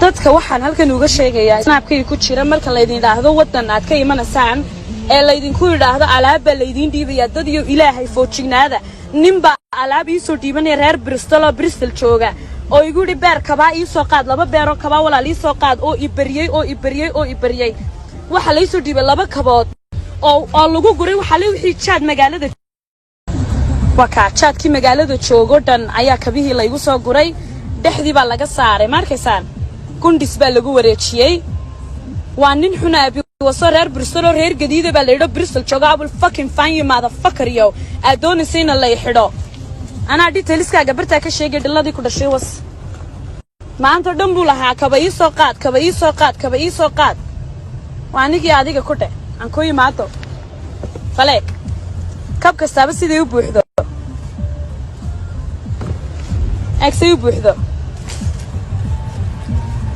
Dadka waxaan halkan uga sheegayaa Snapkayga ku jira, marka laydin idhaahdo waddan aad ka imanaysaan ee laydinku idhaahdo alaab baa laydiin dhiibayaa, dad iyo Ilaahay foojignaada. Ninbaa alaab iisoo dhiibanaya, reer Bristol oo Bristol jooga, oo igu yidhi, "Pair kabaa iisoo qaad, laba pairoo kabaa walaal iisoo qaad," oo i bariyey oo i bariyey oo i bariyey. Waxaa laysoo dhiibay laba kabood oo lagu guray waxaa le wixii jaad magaalada. Waa kaa jaadkii magaalada joogo dhan ayaa kabihii laygu soo guray. Dhexdii baa laga saaray, ma arkaysaan? Gundhis baa lagu wareejiyey. Waa nin xunaabi waso, reer Bristol oo reer Gadiida baa layidho, Bristol jooga. I will fucking find you, motherfucker. Yo aad doonaysa ina lay xidho, anaa detailskaaga bartaa ka sheegay. Dhiladii ku dhashay was. Maanta dhan buu lahaa, "Kaba ii soo qaad, kaba ii soo qaad, kaba ii soo qaad." Waa anigii adiga ku dheh aan ku yimaado. Faleeg kab kastaaba siday u buuxdo, eegsay u buuxdo,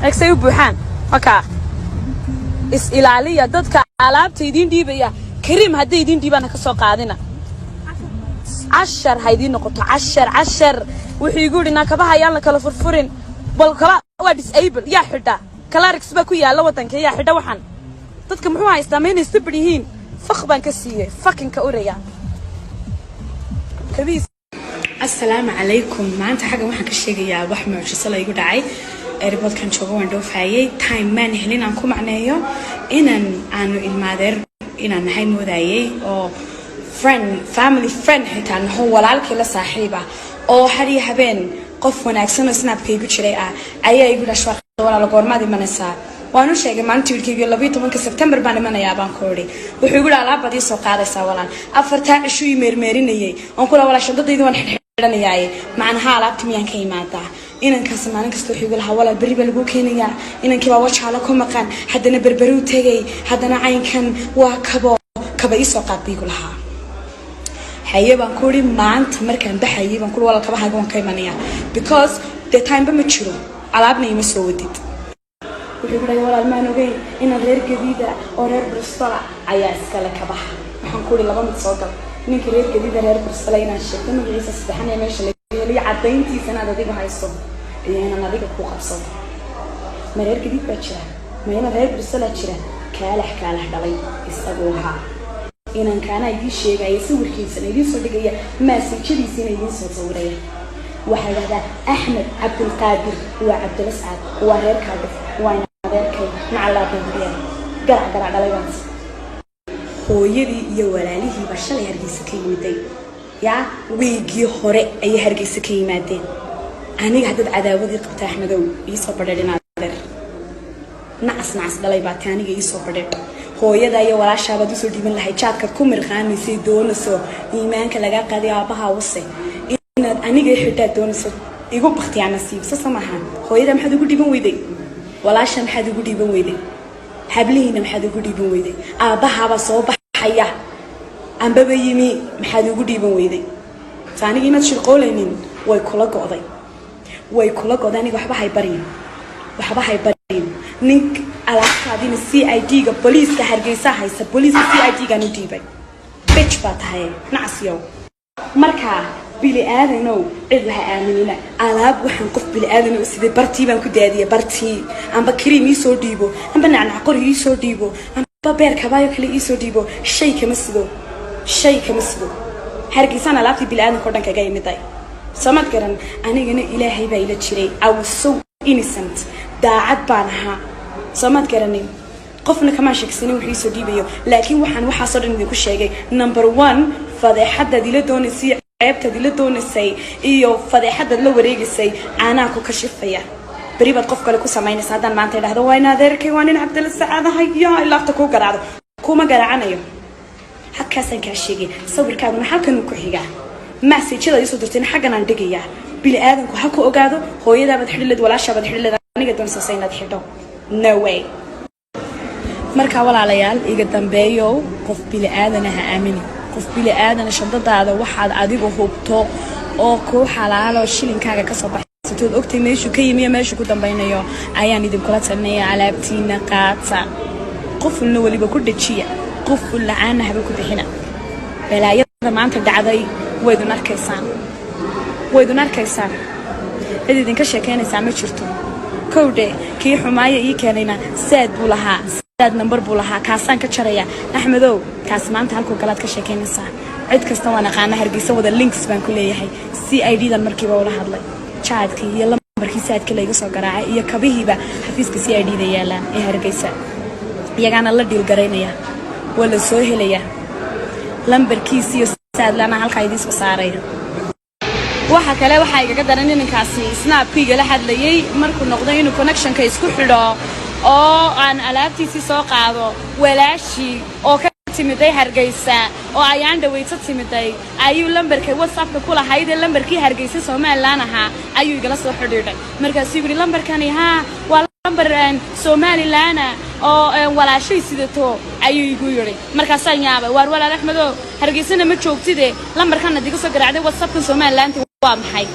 eegsay u buuxaan. Wakaa, is ilaaliya. Dadka alaabta idiin dhiibaya, kariim hadday idiin dhiibaan, ha ka soo qaadina. Cashar ha idiin noqoto, cashar, cashar. Wuxuu igu yidhi, "Naa kabaha ayaan la kala furfurin." Bal kaba waa disable, yaa xidha? Clarks baa ku yaalla waddanka, yaa xidha? Waxaan dadka muxuu haystaa? Ma inay stupid yihiin? Fuck baan ka siiyey, fuckingka uraya kabiis. Asalaamu calaykum. Maanta xaggan waxaan ka sheegayaa wax mucjiso la igu dhacay. Airportkan joogo, waan dhoofayay. Time maan helin aan ku macneeyo inaan aanu ilmaadeer inaan nahay moodayay, oo friend, family friend xitaa naho, walaalkii la saaxiib ah, oo har iyo habeen qof wanaagsan oo Snapka igu jiray ah ayaa igu dhashwaaq, "Walaalo, goormaad imanaysaa?" Waan u sheegay maalintii wiilkayga, 12-ka Sebtembar baan imanayaa baan ku idhi. Wuxuu igu dhaha, "Alaab baad ii soo qaadaysaa, walaal." 4-taa cishuu ii meermeerinayay oon kula, "Walaal, shandadayda waan xidhxidhanayaaye, macnaha alaabta miyaan ka imaadaa?" Inankaas maalin kasta wuxuu igu lahaa, "Walaal, berri baa laguu keenayaa." Inankii baa Wajaalo ku maqan, haddana Berberuu tegay, haddana caynkan waa kabo, kaba ii soo qaad buu igu lahaa. Haye baan ku idhi. Maanta markaan baxayay baan ku, "Walaal, kabahaaga waan ka imanayaa," because dee timeba ma jiro, alaabna ima soo wadid. Wuxuu ku dhahay, "Walaal, maan ogeyn inaan reer Gadiida oo reer Bristola ayaa iskale kabaha." Waxaan ku idhi, "Laba mid soo gal: ninka reer Gadiida, reer Bristola inaan sheegto magaciisa saddexan ee meesha laga heliyo, caddayntiisa inaad adigu hayso, iyo inaan adiga kuu qabsado. Ma reer Gadiid baa jira? Ma inaan reer Bristola jira?" Kaalax kaalax dhalay isaguu ahaa inankaana idiin sheegaya, sawirkiisana idiin soo dhigaya, messagejadiisina idiin soo sawiraya. Waxaa idhahdaa Axmed Cabdulqaadir, waa Cabdilascad, waa reer Kaadhif, waa adeerkay. Nacalaa baabiya, garac garac dhalay baas. Hooyadii iyo walaalihiiba shalay Hargeysa ka yimiday, yaa wiigii hore ayay Hargeysa ka yimaadeen. Aniga haddaad cadaawadii qabta, Axmedow, iisoo badheedh. In adeer, nacas nacas dhalay baa ti. Aniga iisoo badheedh. Hooyada iyo walaashaabaad usoo dhiiban lahay jaadkaad ku mirqaamaysay. Doonayso iimaanka lagaa qaaday aabbaha wase inaad aniga xidhaad doonayso. Igu baktiyaa nasiib sasa maaha. Hooyada maxaad ugu dhiiban weyday? Walaasha maxaad ugu dhiiban weyday? Hablihiina maxaad ugu dhiiban weyday? Aabbahaabaa soo baxaya ambaba yimi, maxaad ugu dhiiban weyday? So aniga imaad shirqoolaynin. Way kula go'day, way kula go'day. Aniga waxba hay baryin, waxba hay baryin. Nink alaabtaadina CID-ga, booliiska Hargeysa haysa, booliiska CID-gaan u dhiibay. Bitch baa tahay, nacasyow. Markaa bili aadanow, cid waha aaminina. Alaab waxaan qof bili aadan u siday bartii baan ku daadiyay bartii. Amba kariim iisoo dhiibo, amba nacnac qori iisoo dhiibo, amba pair kabaayo kale iisoo dhiibo, shay kama sido, shay kama sido. Hargeysaan alaabtii bili aadanka o dhan kaga imiday, samad garan. Anigana Ilaahay baa ila jiray. I was so innocent, daacad baan ahaa, soomad garanin. Qofna kamaan sheegsanin wuxuu iisoo dhiibayo. Laakiin waxaan waxaasoo dhan idinku sheegay, number one, fadeexadaad ila doonaysay, ceebtaad ila doonaysay iyo fadeexadaad la wareegaysay caanaa ku kashifaya. Beri baad qof kale ku samaynaysa. Haddaan maanta idhahdo, "Waa in adeerkay, waa nin Cabdalla Sacaadahay," ilaafta kuu garaacdo, kuma garaacanayo. Halkaasaan kaa sheegay. Sawirkaaguna halkan uu ku xigaa, messagejada iisoo dirtayna xaggan aan dhigayaa. Bili aadanku ha ku ogaado. Hooyadaabaad xidhileed, walaashaabaad xidhileed, aniga doonsasa inaad xidho, no way. Markaa walaalayaal, iga dambeeyow, qof bili aadana ha aamini. Qof bili aadana shandadaada waxaad adigu hubto oo kuu xalaalo, shilinkaaga kasoo baxsatood, ogtay meeshuu ka yimi iyo meeshuu ku dambaynayo, ayaan idinkula talinaya. Alaabtiina qaata, qofulna weliba ku dhajiya, qoful la-aanna haba ku bixina. Balaayada maanta dhacday waydun arkaysaan, waydun arkaysaan. Cid idinka sheekeynaysaa ma jirto. Kowdhe, kii xumaaya ii keenayna Saad buu lahaa, Saad nambar buu lahaa, kaasaan ka jaraya. Axmedow, kaas maanta halkuu galaad ka sheekaynaysaa. Cid kasta waan aqaana, Hargeysa wada links baan ku leeyahay. CID dan markiiba ula hadlay. Jaadkii iyo lambarkii Saadkii layga soo garaacay iyo kabihiiba xafiiska CID da yaalaan ee Hargeysa. Iyagaana la dhiilgaraynaya, waa la soo helayaa lambarkiisi iyo Saadlana halkaa idiin soo saaraya. Waxa kale waxaa igaga daran, inankaasi Snapku igala hadlayay. Markuu noqday inuu connectionka isku xidho oo aan alaabtiisii soo qaado, walaashii oo ka timiday Hargeysa oo ayaan dhaweyto timiday ayuu lambarka WhatsAppka ku lahayd ee lambarkii Hargeysa Somalilan ahaa ayuu igala soo xidhiidhay. Markaasuu yidhi, "Lambarkani haa, waa lambar Somalilana oo walaashay sidato," ayuu igu yidhi. Markaasaan yaabay. "Waar walaal Axmedow, Hargeysana ma joogtide, lambarkan ad iga soo garaacday WhatsAppkan Somalilanti waa maxay?"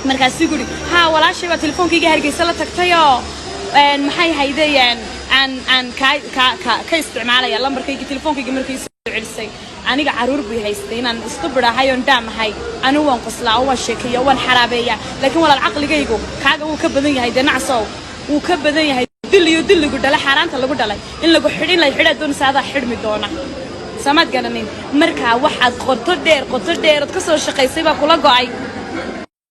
Markaasuu igu yidhi, "Haa, walaashay baa telefoonkayga Hargeysa la tagtayoo maxay haydayaan aan ka isticmaalaya lambarkayga telefoonkayga." Markay soo celisay, aniga caruur bay haystay, inaan isku bidhahay oon dhaamahay. Anigu waan qoslaa oo waan sheekeeya, waan xaraabeeyaa, laakiin walaal, caqligaygu kaaga wuu ka badan yahay. Dee nacsow, wuu ka badan yahay. Dil iyo dilligu dhalay, xaaraanta lagu dhalay, in lagu xidhin la xidhaa doonaysa, adaa xidhmi doona. Samaad garanin? Markaa waxaad qoto dheer, qoto dheer ood ka soo shaqaysay baa kula go'ay.